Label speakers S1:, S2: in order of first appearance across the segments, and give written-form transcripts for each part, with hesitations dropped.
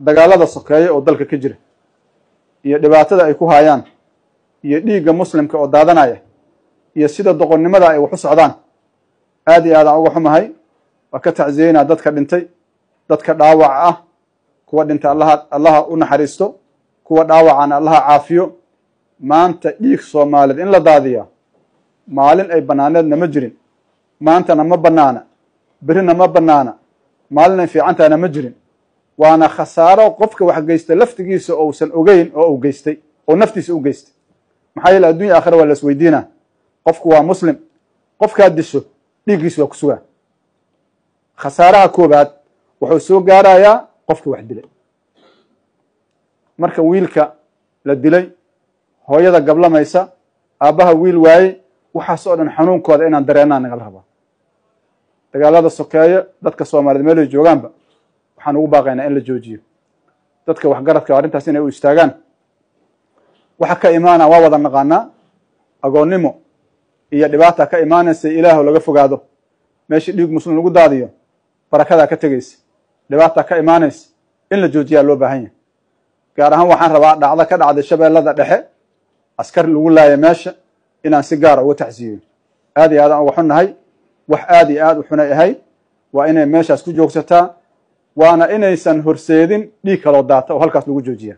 S1: Dagaalada sokeeye oo dalka ka jira iyo dhibaatada ay ku hayaan iyo dhiigga muslimka oo daadanaya iyo sida doqonnimada ay wax u socdaan, aad iyo aadaan uga xumahay. Waa ka tacsiyeynaa dadka dhintay, dadka dhaawaca ah. Kuwa dhinta Allaha u naxariisto, kuwa dhaawacana Allaha caafiyo. Maanta dhiig Soomaaliyeed in la daadiyaa maalin ay banaaneedna ma jirin, maantana ma banaana, berrina ma banaana, maalin ay fiicantahana ma jirin. Waana khasaaro qofka wax geysta laftigiisa ousan ogeyn oo uu geystay oo naftiisa u geystay. Maxaa yeele, addunya aakhira waa la isweydiinaa. Qofku waa muslim, qofkaad disho dhiiggiisa waa ku sugaa. Khasaaraha koobaad wuxuu soo gaarayaa qofkii wax dilay. Marka wiilka la dilay, hooyada gablamaysa, aabbaha wiil waaye, waxaas oo dhan xanuunkooda inaan dareennaa nagala rabaa. Dagaalada sokeeye dadka Soomaaliyeed meelay joogaanba waxaan ugu baaqaynaa in la joojiyo. Dadka waxgaradka arrintaas inay u istaagaan. Waxa ka imaana waa wada naqaanaa, agoonnimo iyo dhibaata ka imaanaysa. Ilaahu laga fogaado. Meeshii dhiig muslim lagu daadiyo barakadaa ka tegeysa, dhibaata ka imaanaysa. In la joojiyaa loo baahan yahay. Gaar ahaan waxaan rabaa dhacdo ka dhacday Shabeellada Dhexe, askar lagu laaya meesha, inaan si gaara uga tacsiyeyo. Aad iyo aadaan uga xunnahay, wax aad iyo aad u xunay ahayd. Waa inay meeshaas ku joogsataa, waana inaysan horseedin dhiig kaloo daata oo halkaas lagu joojiya.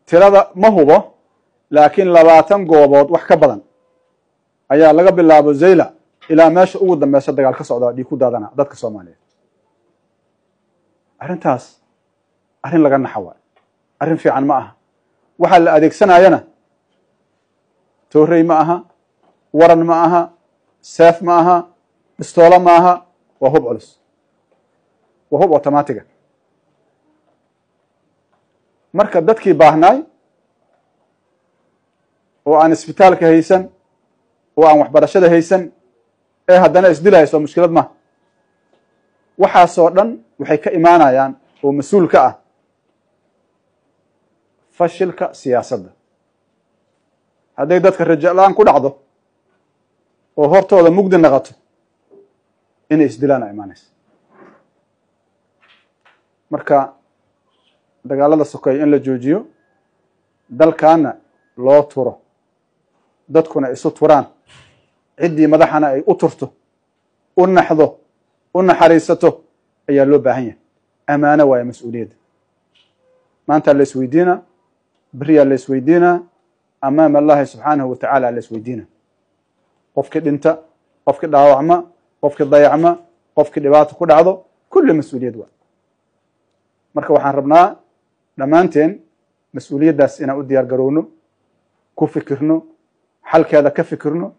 S1: Tirada ma hubo, laakiin 20 goobood wax ka badan ayaa laga bilaabo Zayla ilaa meesha ugu dambeysa dagaal ka socda, dhiig ku daadana dadka Soomaaliyeed. Arrintaas arrin laga naxa waay, arrin fiican ma aha. Waxaa la adeegsanayana toorey ma aha, waran ma aha, seef ma aha, bistoolo ma aha, waa hub culus, waa hub automatiga. Marka dadkii baahnaay oo aan isbitaalka haysan oo aan waxbarashada haysan ee haddana isdilayso, mushkilad maha. Waxaasoo dhan waxay ka imaanayaan oo mas-uul ka ah fashilka siyaasadda. Hadday dadka rajo la-aan ku dhacdo oo hortooda mugdi naqato, inay isdilaan a imaanaysa. Marka dagaalada sokeeya in la joojiyo, dalkaana loo turo, dadkuna isu turaan, ciddii madaxana ay u turto, u naxdo, u naxariisato ayaa loo baahan yahay. Amaano waayo mas-uuliyadda. Maantaa la isweydiinaa, beriyaa la isweydiinaa, amaama Allahi subxaanahu watacaala la isweydiina. Qofkii dhinta, qofkii dhaawacma, qofkii dayacma, qofkii dhibaato ku dhacdo, kulli mas-uuliyad waa. Marka waxaan rabnaa dhammaanteen mas-uuliyaddaas inaan u diyaar garowno, ku fikirno, xalkeeda ka fikirno.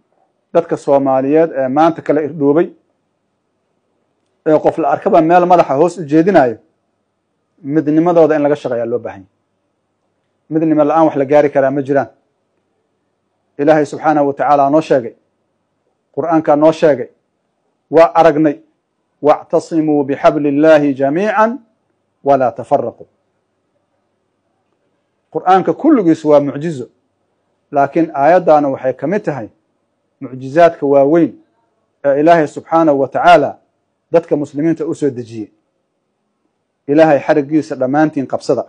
S1: Dadka Soomaaliyeed ee maanta kala irdhoobay ee qof la arkaba meel madaxa hoos u jeedinayo, midnimadooda in laga shaqeeyaa loo baahan yahy. Midnimo la-aan wax la gaari karaa ma jiraan. Ilaahay subxaanahu wa tacaala noo sheegay, Qur'aankaa noo sheegay, waa aragnay: wactasimuu bixabli illahi jamiica walaa tafaraquu. Qur'aanka kulligiis waa mucjizo, laakiin aayaddaana waxay ka mid tahay mucjizaadka waaweyn ee Ilaahay subxaanahu wa tacaala dadka muslimiinta u soo dejiyey. Ilaahay xariggiisa dhammaantiin qabsada,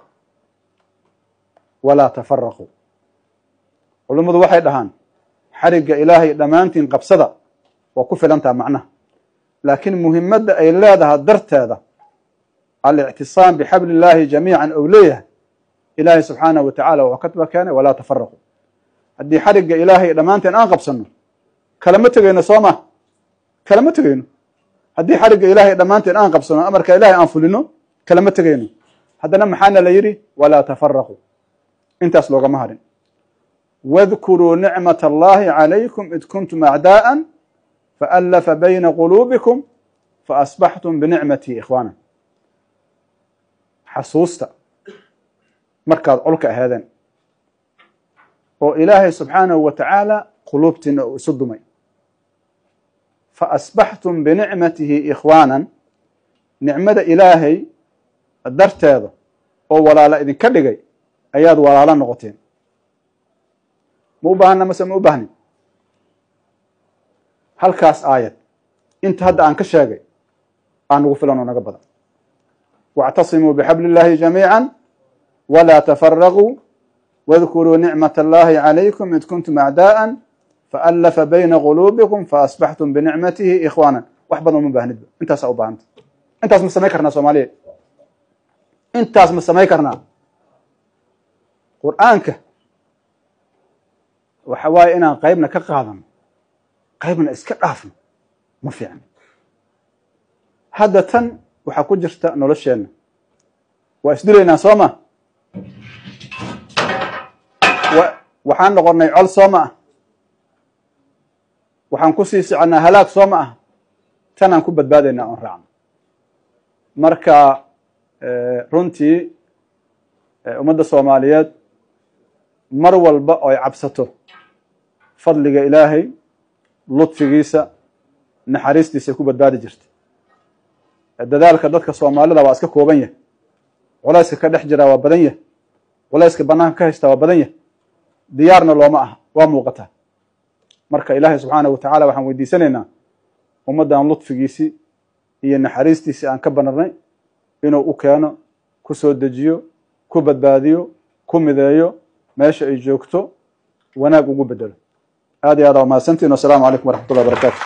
S1: walaa tafaraquu. Culummadu waxay dhahaan xarigga Ilaahay dhammaantiin qabsada waa ku filantaha macnaha, laakiin muhimadda ay leedahay darteeda alictisaam bixabli illaahi jamiican ou leeyahay Ilaahay subxaanahu wa tacala wuxuu ka keenay walaa tafaraquu. Haddii xarigga Ilaahay dhammaanteen aan qabsanno, kalama tegayno. Soo ma kalama tegayno? Haddii xarigga Ilaahay dhammaanteen aan qabsano, amarka Ilahay aan fulino, kalama tegayno. Haddana maxaana la yidhi? Walaa tafaraquu. Intaas loogama harin: wadkuruu nicmat allahi calaykum id kuntum acdaa'an faallafa bayna quluubikum faasbaxtum binicmatii ikhwaana. Xasuusta markaad colka ahaadeen oo Ilaahay subxaanahu wa tacaala quluubtiina uu isu dumay, faasbaxtum binicmatihi ikhwaanan, nicmada Ilaahay darteeda oo walaala idinka dhigay ayaad walaalo noqoteen. Ma u baahana mase ma u baahnin? Halkaas aayad inta hadda aan ka sheegay Aan ugu filan oo naga badan. Wactasimuu bixabli illahi jamiica walaa tafaraquu wadkuruu nicmat allahi calaykum id kuntum acdaءa faallafa bayna quluubikum faasbaxtum binicmatihi ikhwaana. Wax badan uma baahnidba, intaasaa u baahanta. Intaas ma samayn karnaa, Soomaaliya? Intaas ma samayn karnaa? Qur'aanka waxa waaye inaan qaybna ka qaadano, qaybna iska dhaafno, ma fiicno. Hadda tan waxaa ku jirta nolosheenna. Waa isdilaynaa, soo ma? Waxaan noqonnay col, soo ma ah? Waxaan kusii soconnaa halaag, soo ma ah? Tanaan ku badbaadaynaa oon raacno. Marka runtii ummadda Soomaaliyeed mar walba oo ay cabsato, fadliga Ilaahay, ludfigiisa, naxariistiisay ku badbaadi jirta. Dadaalka dadka Soomaalida waa iska kooban yahay, culayska ka dhex jiraa waa badan yahay, culayska banaanka ka haystaa waa badan yahay, diyaarna looma aha, waa muuqataa. Marka Ilaahay subxaanahu watacala waxaan weydiisanaynaa ummaddan ludfigiisii iyo naxariistiisii aan ka banarnay inuu u keeno, ku soo dejiyo, ku badbaadiyo, ku mideeyo, meesha ay joogto wanaag ugu bedelo. Aad iyo aad aa umahadsantiin. Wasalaamu calaykum waraxmat ullah barakatu.